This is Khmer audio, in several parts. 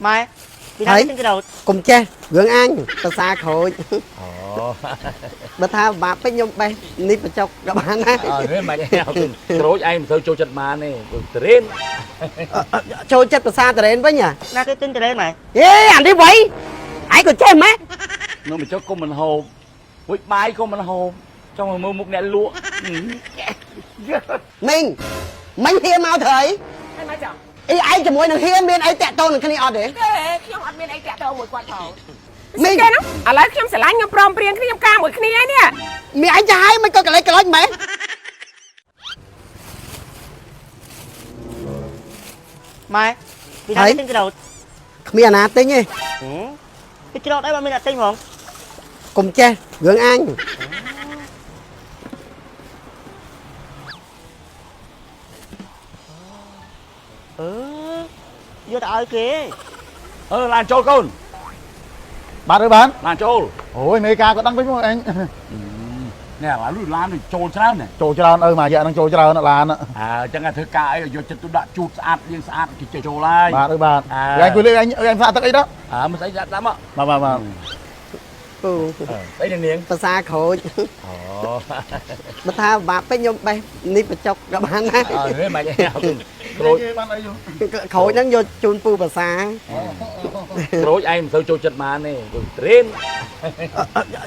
ម៉ែពីណាទិញក្រូច កុំចេះរឿងអញភាសាក្រូច អូ បើថាបាក់ពេកខ្ញុំបេះនេះបញ្ចុកក៏បានដែរ អើនេះមិនក្រូចឯងមិនសូវចូលចិត្តបានទេត្រេន ចូលចិត្តភាសាតរេនវិញហ៎ ណាគេទិញតរេនម៉ែ ហេអានេះវៃឯងក៏ចេះម៉េះ នំបញ្ចុកក៏មិនហូបហួចបាយក៏មិនហូបចង់មកមើលមុខអ្នកលក់ មីងមិញហៀមកធ្វើអី ហើយមកចុះ អីឯងជាមួយនឹងហៀមានអីតាក់ទងនឹងគ្នាអត់ទេ ទេខ្ញុំអត់មានអីតាក់ទងមួយគាត់ផង មីង គេហ្នឹងឥឡូវខ្ញុំស្រឡាញ់ខ្ញុំព្រមព្រៀងគ្នាខ្ញុំការមួយគ្នាហើយនេះ មានអញចាស់ហើយមិនក៏កលេចកលុចម៉េះ ម៉ែពីណាទិញក្រូច គ្មានអាណាទិញទេ ពីច្រកអីបើមានអ្នកទិញហ្មង កុំចេះរឿងអញ អឺយកទៅឲ្យគេ អឺឡានចូលកូន បាទឬបាន ឡានចូល អូយមេការក៏ដឹងវិញមកអញ នេះឡានឡានចូលច្រើនណា ចូលច្រើនអើមួយរយៈហ្នឹងចូលច្រើនឡាន អើចឹងធ្វើការអីយកចិត្តទុកដាក់ជូតស្អាតលាងស្អាតគេចេះចូលហើយ បាទឬបាទឯងគួយលេងឯងឯងផ្សាទឹកអីដល់ អើមិនស្អីដាក់ដាក់មក បាទបាទបាទ ពូ ស្អីនាង ភាសាក្រូច អូ បើថាបាក់ពេកខ្ញុំបេះនេះបញ្ចុកក៏បានដែរ អើនេះមិនក្រូច បានអី ក្រូចហ្នឹងយកជូនពូភាសា ក្រូចឯងមិនសូវចូលចិត្តបានទេត្រេន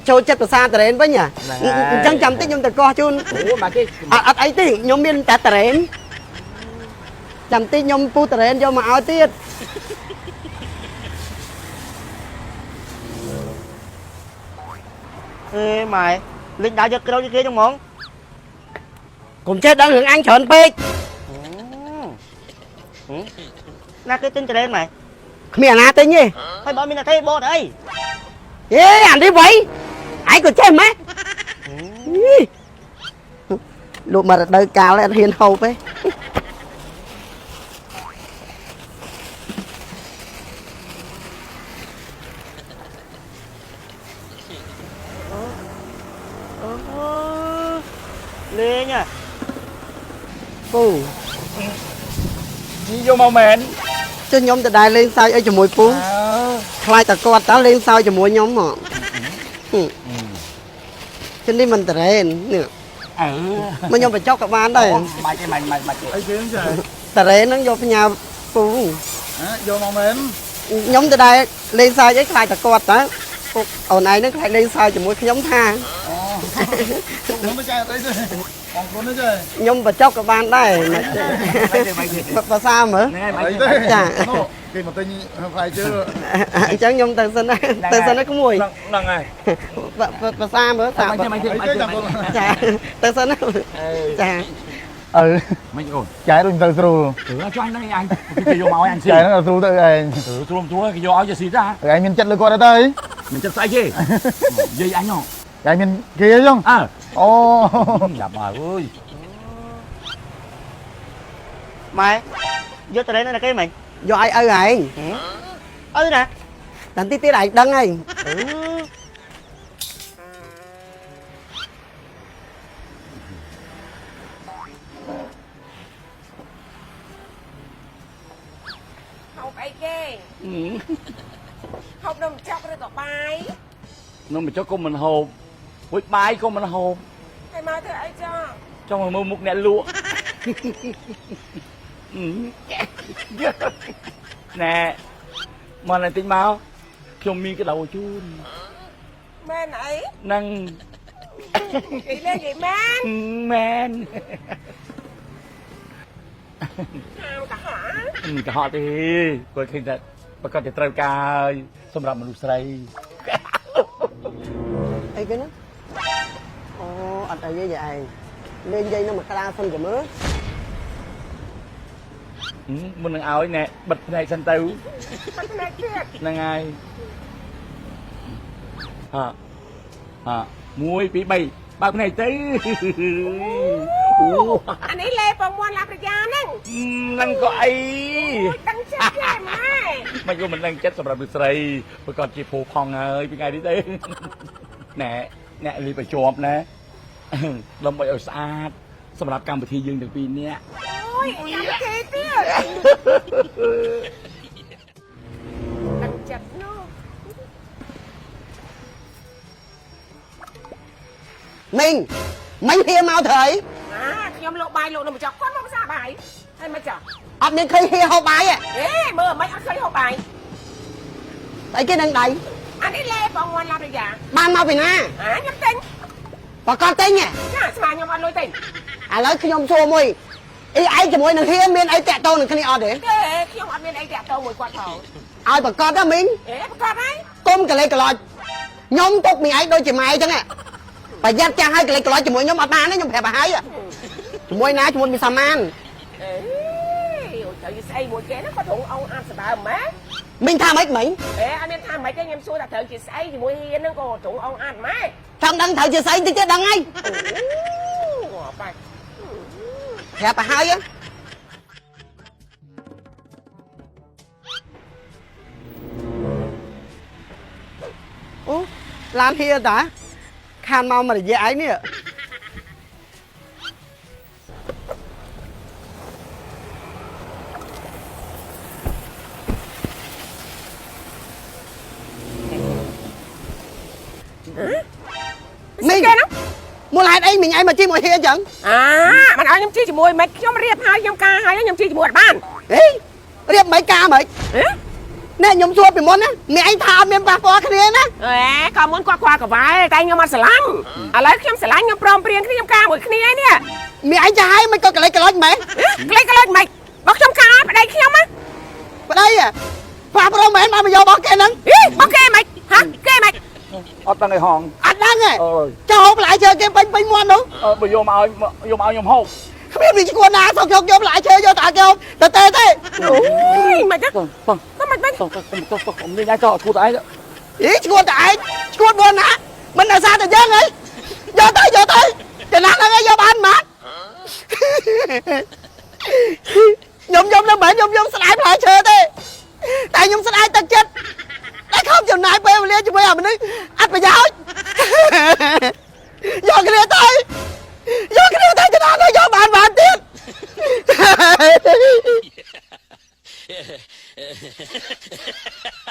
ចូលចិត្តភាសាតរេនវិញហ៎ ហ្នឹងហើយ អញ្ចឹងចាំតិចខ្ញុំទៅកោះជូន អូមកគេ អត់អត់អីទេខ្ញុំមានតែតរេនចាំតិចខ្ញុំពូតរេនយកមកឲ្យទៀត អេម៉ែលេងដៅយកក្រូចគេហ្នឹងហ្មង កុំចេះដឹងរឿងអញច្រើនពេក ណាគេទិញតរេនម៉ែ គ្មានអាណាទិញទេ ហើយបើមានអ្នកទេបោតអី ហេអានេះវៃឯងក៏ចេះម៉េះហីលក់មករដូវកាលអត់ហ៊ានហូបទេ អូលេងហ่ะ ពូ ជីយកមកមែន ចុះខ្ញុំទៅដែរលេងសើចអីជាមួយពូខ្លាចតែគាត់តើលេងសើចជាមួយខ្ញុំហ៎ជិននេះមិនតរេននេះ អើ មកខ្ញុំបញ្ចុកក៏បានដែរ មិនទេមិនមិនមិនទេ អីគេហ្នឹងចា តរេនហ្នឹងយកផ្ញើពូ យកមកមែន ខ្ញុំទៅដែរលេងសើចអីខ្លាចតែគាត់តើពុកអូនឯងហ្នឹងខ្លាចលេងសើចជាមួយខ្ញុំថា អូខ្ញុំទៅចែកអីទេបងខ្លួនទេ ខ្ញុំបញ្ចុកក៏បានដែរ មិនទេមិនទេ ភាសាមើល ហ្នឹងហើយ អីទេ មិនទេ គេមកទិញផ្លែជើ អញ្ចឹងខ្ញុំទៅសិនណាទៅសិនណាក្មួយ ហ្នឹងហើយ ភាសាមើលសា មិនទេមិនទេ អី មិនទេ ទេចាំខ្លួន ចាទៅសិនណាចា អើ មិនអូន ចែកដូចទៅស្រួល អឺចុះអញហ្នឹងអញគេយកមកឲ្យអញស៊ី ចែកហ្នឹងស្រួលទៅឯង ស្រួលស្រួលគេយកឲ្យស៊ីតា ឯងមានចិត្តលើគាត់ទៅ មិនចិត្តស្អីទេនិយាយអញហ៎ ឯងមានគេអីចឹង អើ អូ ចាប់មកអើយ ម៉ែយកតរេនណាគេមិញ យកឲ្យឪឯង ឪណា តែតិចទៀតឯងដឹងហើយ អឺ ហូបអីគេហូបនំចុកឬក៏បាយ នំបញ្ចុកក៏មិនហូបហួចបាយក៏មិនហូប ហើយមកធ្វើអីចុះ ចង់មកមើលមុខអ្នកលក់ណែមកឡើងតិចមកខ្ញុំមានកដោជូន មែនអី នឹង និយាយលេងនិយាយមែន មែន ហាមកុហក កុហកទេគាត់ឃើញថាប្រកាសជាត្រូវការហើយសម្រាប់មនុស្សស្រី អីគេហ្នឹងអូអត់អីទេយាយឯងលេងយាយនឹងមកក្តារសិនក៏មើល មុននឹងឲ្យណែបិទភ្នែកសិនទៅ បាត់ផ្នែកទៀត ហ្នឹងហើយហាហា1 2 3បើកភ្នែកទៅអូ អានេះលេពងមាន់ឡាប្រយ៉ាហ្នឹង ហ្នឹងក៏អី អូយដឹងចិត្តគេម៉ែ មិនក៏មិនដឹងចិត្តសម្រាប់មនុស្សស្រីប្រកាសជាភូផង់ហើយពីថ្ងៃនេះទៅណែអ្នកលីបជាប់ណាដើម្បីឲ្យស្អាតសម្រាប់កម្មវិធីយើងទាំងពីរនាក់ អូយកម្មវិធីទៀត មីងមិញហៀមកធ្វើអី អាខ្ញុំលក់បាយលក់នំបញ្ចុកគាត់មកផ្សារបាយហើយមិនចុះ អត់មានឃើញហៀហូបបាយទេ អេមើលមិនអត់ឃើញហូបបាយ ស្អីគេនឹងដៃ អានេះលេបងងន់ឡាប់រយ៉ា បានមកពីណា អាខ្ញុំទិញ ប្រកាសទិញហ៎ ចាស្មាខ្ញុំអត់លុយទិញ ឥឡូវខ្ញុំសួរមួយអីឯងជាមួយនឹងហៀមានអីតាក់ទងនឹងគ្នាអត់ទេ ទេខ្ញុំអត់មានអីតាក់ទងមួយគាត់ផង ឲ្យប្រកាសណាមីង អេប្រកាសហើយ គុំកលេកឡោចខ្ញុំទុកមីឯងដូចជាម៉ែអញ្ចឹងហ៎ប្រយ័ត្នចាស់ហើយកលេកឡោចជាមួយខ្ញុំអត់បានទេខ្ញុំប្រាប់ឲ្យហើយជាមួយណាជាមួយមីសាម៉ាន អេអូត្រូវស្អីមួយគេហ្នឹងគាត់រងអងអាតសបើម៉ែ មីងថាម៉េចមីង អេអត់មានថាម៉េចទេខ្ញុំសួរថាត្រូវជាស្អីជាមួយហ៊ានហ្នឹងក៏ត្រង់អងអាតម៉ែ ចង់ដឹងត្រូវជាស្អីតិចទៀតដឹងហើយ អូបាច់ ប្រាប់ឲ្យហើយអូឡានហៀតាខានមកមួយរយៈឯងនេះមីង គេហ្នឹង មូលហេតុអីមីងឯងមកជិះមួយហៀអញ្ចឹង អាមិនឲ្យខ្ញុំជិះជាមួយមិនខ្ញុំរៀបហើយខ្ញុំការហើយខ្ញុំជិះជាមួយអត់បាន ហេរៀបមិនការមិន ហ៎ ណែខ្ញុំសួរពីមុនណាមីងឯងថាអត់មានប៉ះពាល់គ្នាណា អេក៏មុនគាត់ខ្វល់កវ៉ែតែខ្ញុំអត់ស្រឡាញ់ឥឡូវខ្ញុំស្រឡាញ់ខ្ញុំព្រមព្រៀងគ្នាខ្ញុំការមួយគ្នាហើយនេះ មីឯងចាស់ហើយមិនក៏កលេចកលុចម៉េច ក្លេកក្លេចមិនបើខ្ញុំការប្តីខ្ញុំណា ប្តីប៉ះប្រុសមែនបានមកយករបស់គេហ្នឹង អីមកគេមិនហាគេមិន អត់ដឹងអីហង អត់ដឹងទេ អើយ ចោលផ្លែឈើគេពេញពេញមាត់នោះ អើបើយកមកឲ្យយកមកឲ្យខ្ញុំហូប គ្មានវិជ្ជាណាសុកយកយកផ្លែឈើយកតែគេហូបទៅទេទេ អូយមិនទេ បងបង ក៏មិនមិន បងបងបងនេះញ៉ាំចោលឈួតឯង អីឈួតតែឯងឈួតមុនណាមិនអាសាតែយើងហីយកទៅយកទៅចំណាស់ហ្នឹងឯងយកបានម៉ាត់ខ្ញុំខ្ញុំនៅមិនខ្ញុំខ្ញុំស្ដាយផ្លែឈើទេតែខ្ញុំស្ដាយទឹកចិត្តតែខំចំណាយពេលវេលាជាមួយអាមនុស្សអត់ប្រយោជន៍យកគ្នាទៅ